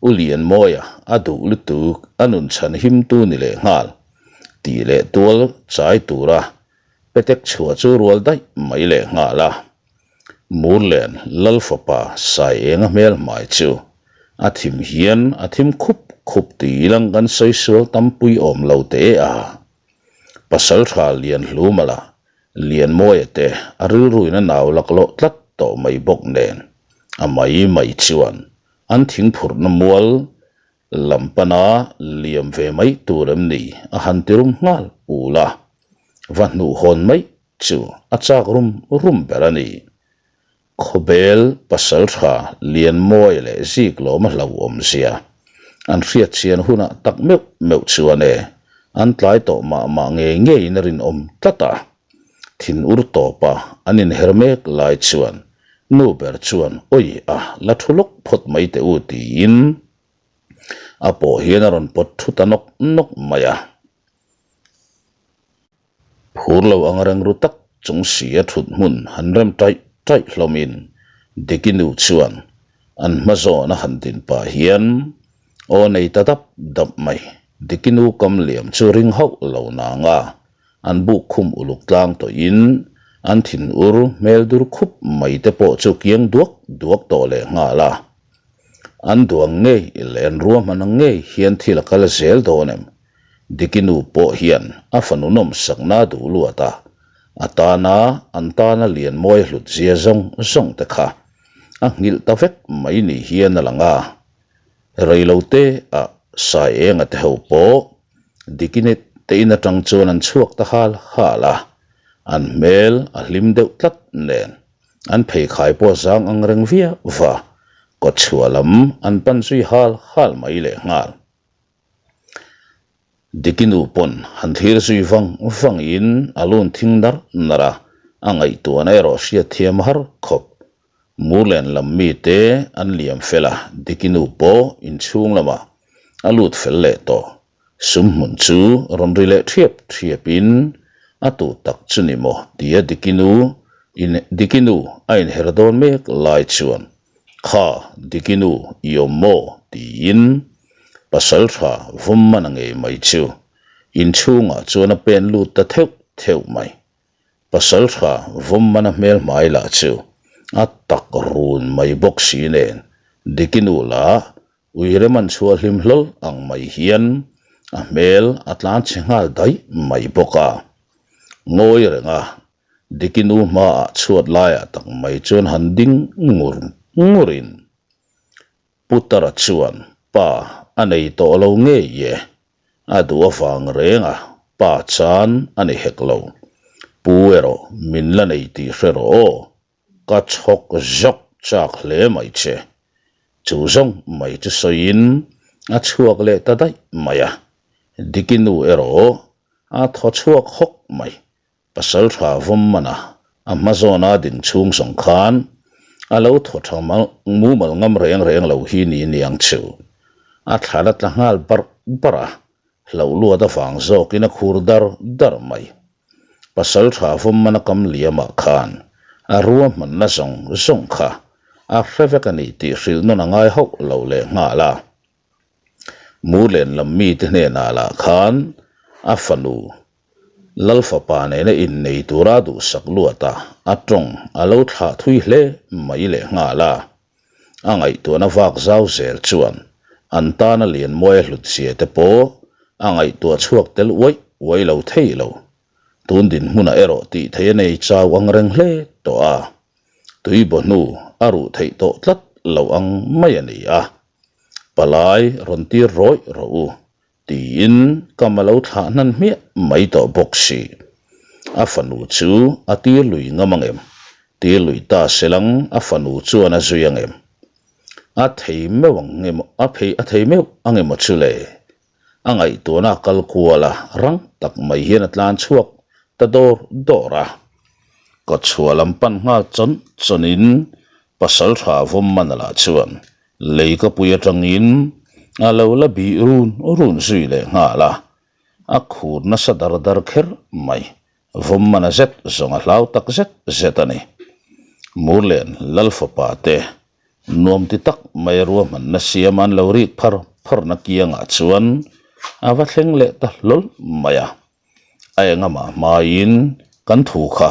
U Lianmawia a duh lutuk a nun chhan himtu ni leh nghal tih leh tual chai tura petek chhuah chu rual daih mai leh nghal a. Murlen Lal fapa Sai Enga hmel hmai chu a thim hian a thim khup khup ti ilang kan sawi sual tampui awm lo teh a. Pasaltha Lianhlumala Lianmawia te a rilruin a nau laklawh tlat tawh mai bawk nen a mai mai chuan an thingphurhna mual lam pana liam ve mai tur em ni a han ti rum nghal ul a, va hnuh hawn mai chu a chak rum rum ber a ni. Khawbel pasaltha Lianmawia leh Ziklawma hlauhawm zia an hriat chian hunah tak meuh meuh chuan e an tlai tawh mah mah ngei ngeiin a rinawm tlat a. Thin ur tawpa an inher mek lai chuan nu ber chuan awi a la thu lawk phawt mai teh u tiin a pawh hian a rawn pawt thu ta nawk nawk mai a. Phur lo ang reng ru tak chung si a thut hmun han rem taih taih hlawmin Diki nu chuan an hma zawn a han din pah hian aw nei ta dap dap mai. Diki nu kam liam chu ring hauh lo nang a, an buk khum uluk tlang tawhin an thin ur hmel dur khup mai te pawh chu kiang duak duak tawh leh nghal a. An duang ngei leh an ruahman ang ngei hian thil a kal zel dawn em? Diki nu pawh hian a fanu nawmsakna a duh luat a, a tana an tana lian mawi hlut zia zawng zawng te kha a nghilh ta vek mai ni hian a lang a. Reilote ah Sai Enga te ho pawh Diki te in atang chuan an chhuak ta hal hal a, an hmel a hlim deuh tlat nen an pheikhai pawh a zang ang reng viau va, kawtchhuah lam an pan zui hal hal mai lehnghal. Diki nu pawn han thlir zui vang vangin a lun thing nar nar a, a ngaihtuahna erawh hriat thiam har khawp. Murlen lam mite an liam fel a, Diki nu pawh inchhung lamah a lut fel leh tawh. Sum hmun chu rawn ri leh thiap thiapin. A tu tak chu ni maw? tia Dikinu in Dikinu a inher dawn mek lai chuan, Kha, Dikinu, i awm maw? tiin pasal tha vawm man a ngei mai chu inchhungah chuan a pen lut ta theuh theuh mai. Pasal tha vawm man a hmel hmai lah chu a tak run mai bawk si nen Dikinu lah Ui rem an chhuah hlim hlawl ang mai hian a hmel a tlan chhe nghal daih mai bawk a. Ngawi reng a, Diki nu hmaah chhuat laiah tak mai chuan han ding ngur ngurin Putara chuan pa a nei tawh lo ngei e, a duh avang reng a pa chan a ni hek lo. Pu erawh min la nei tih hre rawh aw, Ka chhawk zawk chak hle mai che. Chu zawng mai chu sawiin a chhuak leh ta daih mai a. Diki nu erawh a thaw chhuak hawk mai. Pasal tha vawm mana a hma zawna ding chhung zawng khan a lo thaw tha mumal ngam reng reng lo hi ni niang chu. A thlan a tla nghal barh barh a, hlauh luat avang zawkin a khur dar dar mai. Pasal tha vawm mana kam liamah khan a ruahmanna zawng zawng kha a hre vek a ni tih hrilh nawn a ngai hauh lo leh nghal a. Murlen lam mite hnenah lah khan a fanu Lalfapa nena innei tura duhsak luata a tawng a lo thlah thui hle mai leh nghal a. A ngaihtuahna vak zau zel chuan an tana Lianmawia hlutzia te pawh a ngaihtuah chhuak tel uaih uaih lo thei lo. Tun dinhmunah erawh tih theih a nei chau ang reng hle tawh a, tui baw hnu a ruh theih tawh tlat lo ang mai a ni a. Palai rawn tir rawih rawh u Tiin ka ma lo thlah hnan hmiah mai tawh bawk si. A fanu chu a tir lui ngam ang em? Tir lui ta se lang a fanu chuan a zui ang em? A thei meuh ang nge maw a phei a thei meuh ang emaw chu le? A ngaihtuahna a kal kual a, rang tak mai hian a tlan chhuak ta dawr dawr a. Kawchhuah lam pan nghal chawn chawnin pasal tha vawm man lah chuan Lei ka pui atangin a lo la bih run run zui leh nghal a, a khur nasa dar dar kher mai. Vawm mana zet zawng a hlau tak zet zet a ni. Murlen Lalfapa te nuam ti tak mai ruahmanna siam an lo rik phar pharna kiangah chuan a va thleng leh ta hlawl mai a. A engamah hmain kan thu kha,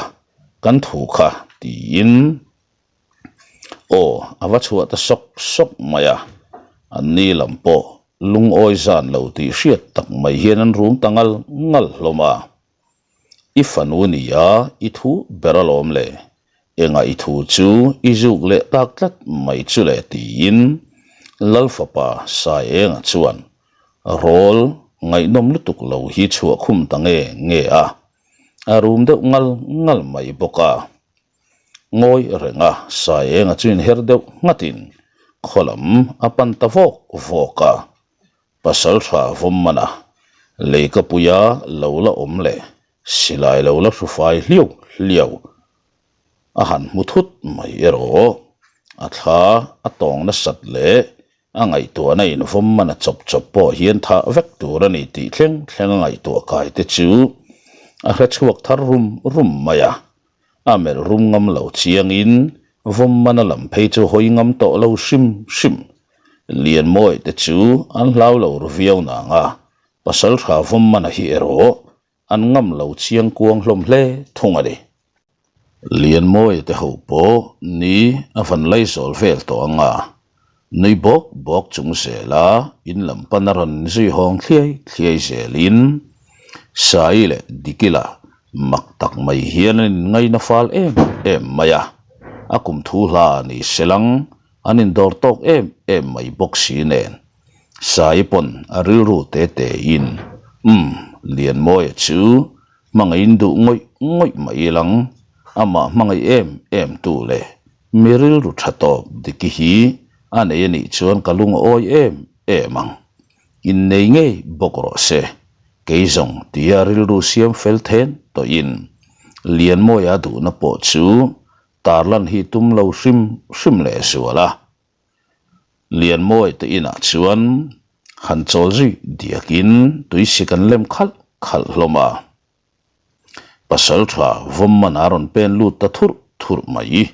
kan thu kha tiin Aw, a va chhuah ta sawk sawk mai a, an ni lam pawh lungawi zan lo tih hriat tak mai hian an rum ta ngal ngal hlawm a. I fanu nia i thu ber alawm le, engah i thu chu i zuk leh tak tlat mai chu le tiin Lalfapa Saienga chuan rawl ngaihnawm lutuk lo hi chhuah khum ta nge nge a, a rum deuh ngal ngal mai bawk a. Ngawi reng a, Saienga chu inher deuh nghatin khaw lam a pan ta vawk vawk a. Pasalṭha vawm mana leikapuia lo la awm leh silai lo la hrufai hliau hliau a han hmu thut mai erawh a thla a tawng nasat leh A ngaihtuahna invawm man a chawp chawp pawh hian thah vek tur a ni tih thleng thleng a ngaihtuah kai te chu a hre chhuak thar rum rum mai a. A melh rum ngam lo chiangin vawm man a lam phei chu hawi ngam tawh lo hrim hrim. Lianmawi te chu an hlau lo ru viau nang a, pasaltha vawm man a hi erawh An ngam lo chiang kuang hlawm hle thung a ni. Lianmawia te ho pawh ni a van lai zawl vel tawh ang a, nui bawk bawk chung zela in lam pan a rawn zui hawng thliai thliai zelin Sai leh Dikila mak tak mai hian an inngaina fal em em mai a, a kum thu hla ni se lang an indawr tawk em em mai bawk si nen. Sai pawn a rilru te te in, Umm, Lianmawia chu hmangaihin duh ngawih ngawih mai ilang, amah hmangaih em em tu le mi rilru tha tawp Diki hi a nei anih chuan ka lung a awi em em ang. Innei ngei bawk rawh se, kei zawng tia rilru siam fel then tawhin Lianmawia duhna pawh chu tarlan hi tum lo hrim hrim leh zual a. Lianmawi te inah chuan han chawl zui diakin tuisik an lem khalh khalh hlawm a. Pasalṭha vawmman a rawn pen lut ta thurh thurh mai.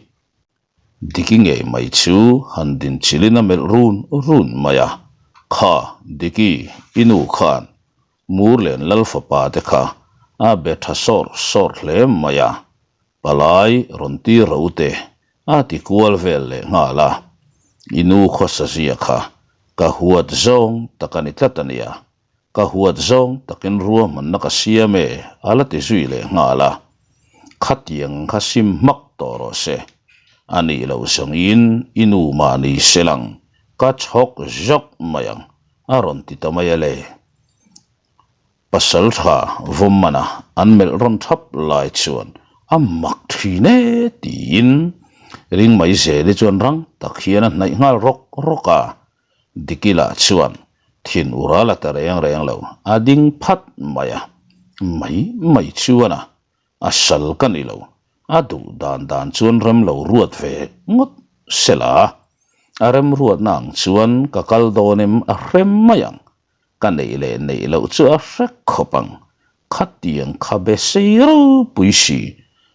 Diki ngei mai chu han din chilin a melh run run mai a, Kha, Diki, i nu khan Murlen lal fapa te kha a be tha sawr sawr hle mai a, palai rawn tir ro te a ti kual vel leh nghal a, i nu khawsa zia kha ka huat zawng tak a ni tlat a nia. Ka huat zawng takin ruahmanna ka siam e, a la ti zui leh nghal a. Khatiang kha sim hmak tawh rawh se. A nih loh zawngin i nu mahni selang ka chhawk zawk mai ang, a rawn ti ta mai a le. Pasal tha vawmmana an melh rawn thap lai chuan a mak thin e tiin Ringmaizeli chuan rang tak hian a hnaih nghal rawk rawk a. Dikila chuan thin ura la ta reng reng lo, a ding phat mai a, mai mai chuan a, a sal ka ni lo, a duh dan dan chuan rem lo ruat ve ngawt sela, a remruatna ang chuan ka kal dawn em a hre mai ang, ka neih leh neih loh chu a hre khawp ang, khatiang kha be sei ropui si,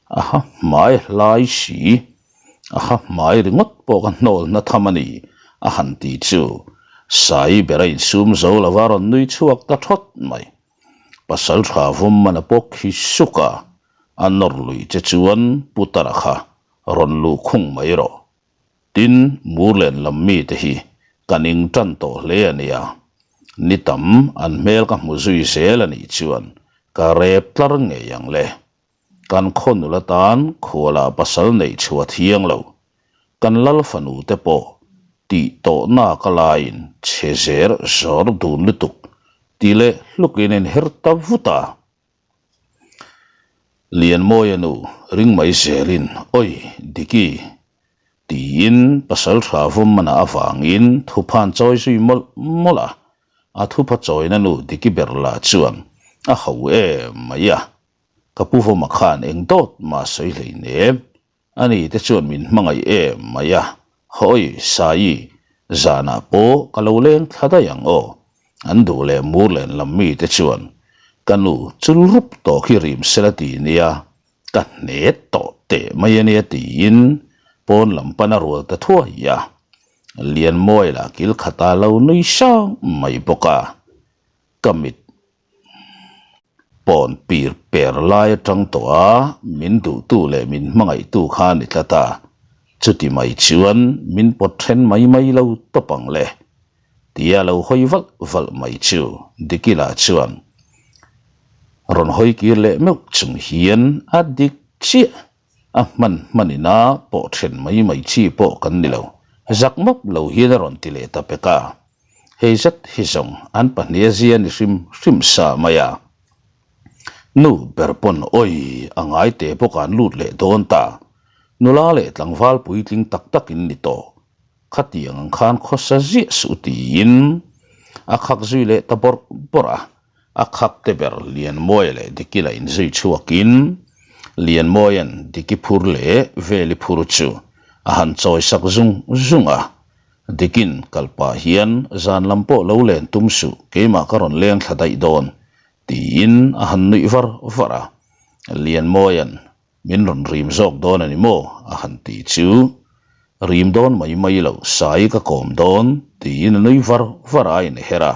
a ha hmai hlai si, a ha hmai ringawt pawh ka hnawl hna tham a ni, a han ti chu Sai ber a insum zo lova rawn nui chhuak ta thawt mai. Pasal tha vawm man a pawk khi suk a, a nawr lui che chuan Putara kha rawn luh khung mai rawh. Tin, Murlen lam mite hi ka ning tan tawh hle a nia. Ni tam an hmel ka hmu zui zel a nih chuan ka rep tlar ngei ang le. Kan khaw nula tan khualah pasal neih chhuah thiang lo. Kan lal fanu te pawh tih tawh nak a laiin chhe zer zawr dun lutuk ti leh hlukin inher ta vut a. Lianmawia nu ring mai zelin, Oi, Diki! tiin pasal tha vawmmana avangin thuphan chawi zui mawlh mawlh a. A thupha chawina nu Diki ber lah chuan a ho em mai a, Ka pu vawma khan eng dawt mah sawi hleinem. Ani te chuan min hmangaih em mai a, Hawi, Saii, zanah pawh ka lo leng thla daih ang aw. An duh leh mur len lam mi te chuan ka nu chul rup tawh khi rim sela ti nia, ka hne tawh teh mai a nia tiin pawn lam pan a rual ta thuai a. Lianmawi lah kil khata lo nui sang mai bawk a, ka mit Pawn pir per lai atang tawh a, min duhtu leh min hmangaihtu kha a ni tlat a, chuti mai chuan min pawt then mai mai lo tawp ang le. Tia lo hawi valh valh mai chu Dikila chuan rawn hawi kir leh meuh chung hian a dik chiah a hman hman ina pawh then mai mai chi pawh kan ni lo, zak map lo hian a rawn ti leh ta pek a. Hei zet hi zawng an pahniha zia ni hrim hrim sa mai a. Nu ber pawn awi a ngai te bawk an lut leh dawn ta. Nula leh tlangval puitling tak tak in ni tawh. Khatiang ang khan khawsa ziah suh tiin a khak zui leh ta bawrh bawrh a. A khak te ber Lianmawia leh Diki la inzui chhuakin Lianmawia'n Diki phur leh Veli phur chu a han chawisak zung zung a. Dikin kal pah hian zan lam pawh lo len tum suh, keimah ka rawn leng thla daih dawn, tiin a han nuih var var a. Lianmawia'n min rawn rim zawk dawn a ni maw? a han ti chu, Rim dawn mai mai lo, sai ka kawm dawn, tiin a nui var var a inher a.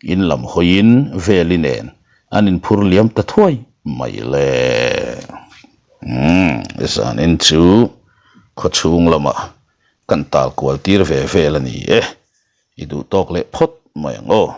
In lam hawiin Veli nen an inphur liam ta thuai mai le. Umm, zanin chu khawchhung lamah Kan tal kual tir ve vel a ni e, i duh tawk leh phawt mai ang aw.